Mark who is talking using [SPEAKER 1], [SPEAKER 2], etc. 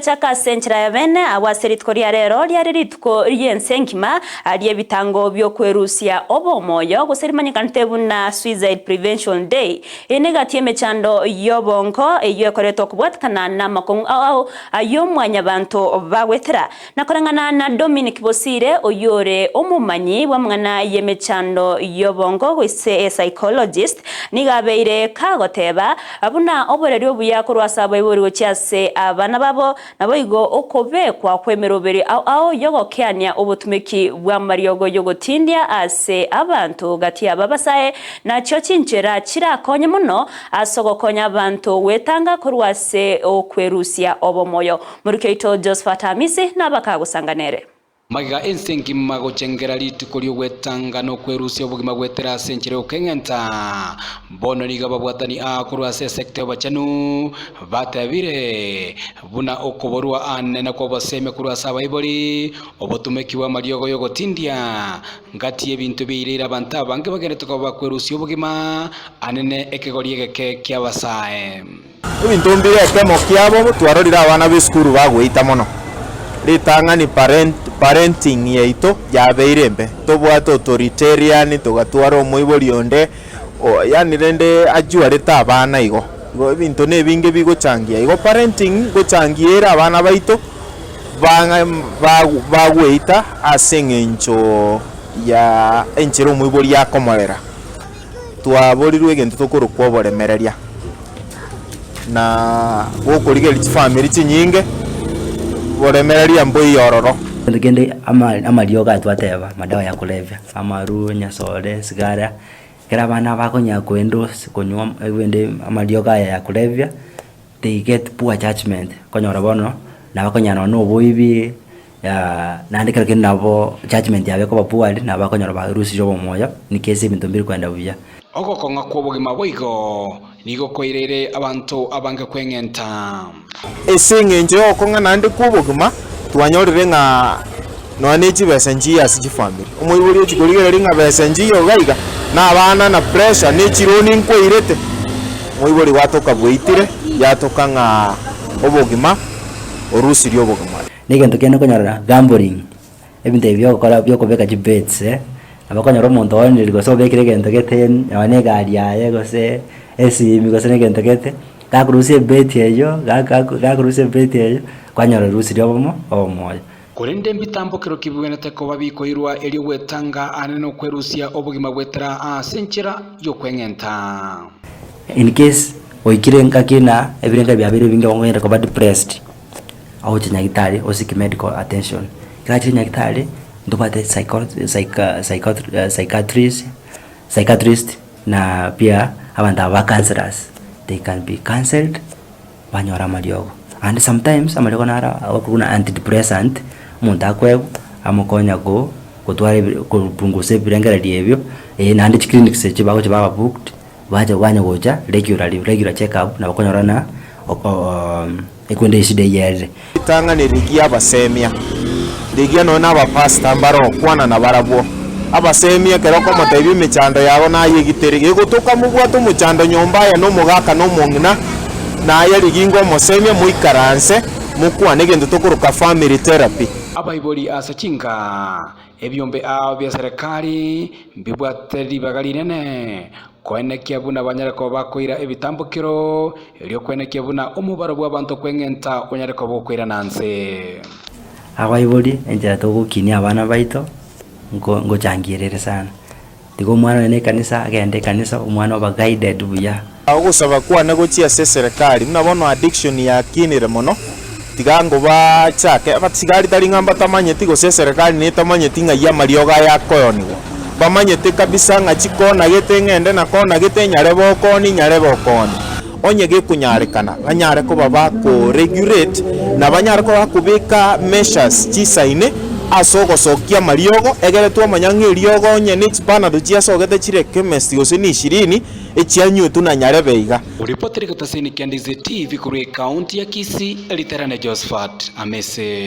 [SPEAKER 1] Chaka ase enchera ya bene, agwo ase rituko ria rero riare rituko ri'ense engima ri'ebitango bi'okwerusia obomoyo, gose rimanyekanete buna Suicide Prevention Day. Eye negati y'emechando y'obongo eyio ekoretwa kobwatekana namakong'u ao ao ayio mwanyabanto bagwetera. Na koreng'ana na Dominic Bosire oyio ore omomanyi bw'amang'ana y'emechando y'obongo gose a psychologist, nigo abeire kagoteba buna oboreri obuya korwa ase abaibori gochia ase abana babo, naboigo okobekwa kw'emeroberi ao ao y'ogokeania obotumeki bw'amariogo y'ogotindia ase abanto gati y'ababasae, nachio chinchera chirakonye mono ase ogokonya abanto gwetanga korwa ase okwerusia obomoyo. Moruki oito Josephat Amisi nabakagosanga nere.
[SPEAKER 2] Magega ense engima gochengera rituko ri'ogwetanga na okwerusia obogima goetera ase enchera y'okeng'enta. Bono nigo ababwatani aa korwa ase esekta y'obochenu batebire buna okoborwa aanene kw'obosemia korwa ase abaibori, obotumeki bw'amariogo y'ogotindia ngati y'ebinto biaireire abanto abange bagenderete koba bakwerusia obogima anene ekegori egeke ki'abasae.
[SPEAKER 3] Ebinto mbire ekemo kiabo twarorire abana b'esukuru bagoita mono. Ritang'ani parent parenting yaito yabeire embe, tobwate authoritarian togatwara omoibori onde o yaani rende ajuarete abana igo. Igo ebinto na ebinge bigochangia igo parenting ngochangia ere abana baito bang'a bago bagoita ase eng'encho ya enchera omoibori akomorera. Twaborirwe egento tokorokwa oboremereria, na gokorigereria chifamiri chinyinge, boremereria mboiyo ororo.
[SPEAKER 4] Kende kende ama amariogo aya twateba madawa ya kulevya, amaru, enyasore, esigara, ekero abana bakonyara koendorse konywa ebinde amariogo aya ya kulevya, they get poor judgement, okonyora bono nabakonyara nonye na oboibi. Naende ekero kende nabo judgement yabo ekoba poorly, nabo bakonyora barusirie obomoyo, in case ebinto mbiri kogenda buya.
[SPEAKER 2] Ogokong'a kw'obogima boigo nigo kwaireire abanto abange kweng'enta.
[SPEAKER 3] Ase engencho y'ogokong'a naende kw'obogima, twanyorire ng'a nonya ne chibesa nchiya ase chifamiri. Omoibori ochia korigereria ng'a besa nchiya iga iga, na abana na pressure ne chironi nkwairete, omoibori gwatoka bweitire, yatoka ng'a obogima orusirie obogima.
[SPEAKER 4] Negento kende okonyorora gambling, ebinto ebi biogokora biokobeka chibets eh, nabo okonyora omonto oonire gose obekire egento gete nonye na egari yaye gose esimi gose na egento gete, gakorusia ebeti eywo ga- ga gakorusia ebeti eywo, kwanyora orusirie obomo obomoyo.
[SPEAKER 2] Korende mbitambokero ki bigwenerete koba bikoirwa erio gwetanga aane nokwerusia obogima goetera ase enchera y'okweng'enta?
[SPEAKER 4] In case oikire engaki na ebirengererio biabeire ebinge okonyara koba depressed. Ogochia nyagitari o seek medical attention, ekero achire nyagitari ntobwate psychiatrist psychiatrist na pia abanto aba ba counsellors, they can be counselled banyora amariogo. And sometimes amariogo naro agokorwa buna antidepressant, omonto akoegwa amokonya ko gotwara ebi kopungusa ebirengererio ebio, naende chiclinics echi bagocha baba booked. Bacha banya gocha regularly, regular check up nabo okonyora ng'a ekwende eshida eyio erire.
[SPEAKER 3] Ritang'ani rigia abasemia, rigia nonya na abapastor mbare okwana nabarabwo. Abasemia ekero okomotebia emechando yago nayegitere, gegotoka mobwate omochando nyomba aye na omogaka na omong'ina, naye rigia ingo omosemia moikaranse mokwane egento tokoroka family therapy.
[SPEAKER 2] Abaibori ase chinka Ebiombe ao bia serekari mbibwate ribaga rinene koenekia buna banyare koba bakoira ebitambokero, erio koenekia buna omobaro bw'abanto kweng'enta onyare koba okoirana nse.
[SPEAKER 4] Abaibori enchera togokinia abana baito, nko ngochangire ere sana. Tiga omwana oye na ekanisa, agende ekanisa, omwana oba guided buya.
[SPEAKER 3] Ogosaba kwane gochia ase eserekari, buna bono addiction yakinire mono, tiga ngobachake, abasigari tari ng'a mbatamanyeti gose eserekari netamanyeti ng'ai amariogo aya akoyonigwa. Bamanyete kabisa ng'a chikona gete ng'ende na kona gete nyarebe okoni nyarebe okoni. Onye gekonyarekana, banyare koba bako regulate na banyare koba bakobeka measures chisaine ase ogosokia amariogo, egere twamanya ng'a eriogo onye ne chipanado chiasogete chire chemist gose ni ishirini, echianyuetwe na nyarebe iga.
[SPEAKER 2] Oripoti rigotasini kia Ndizi TV korwa ekaunti ya Kisii, Riterane Josephat Amese.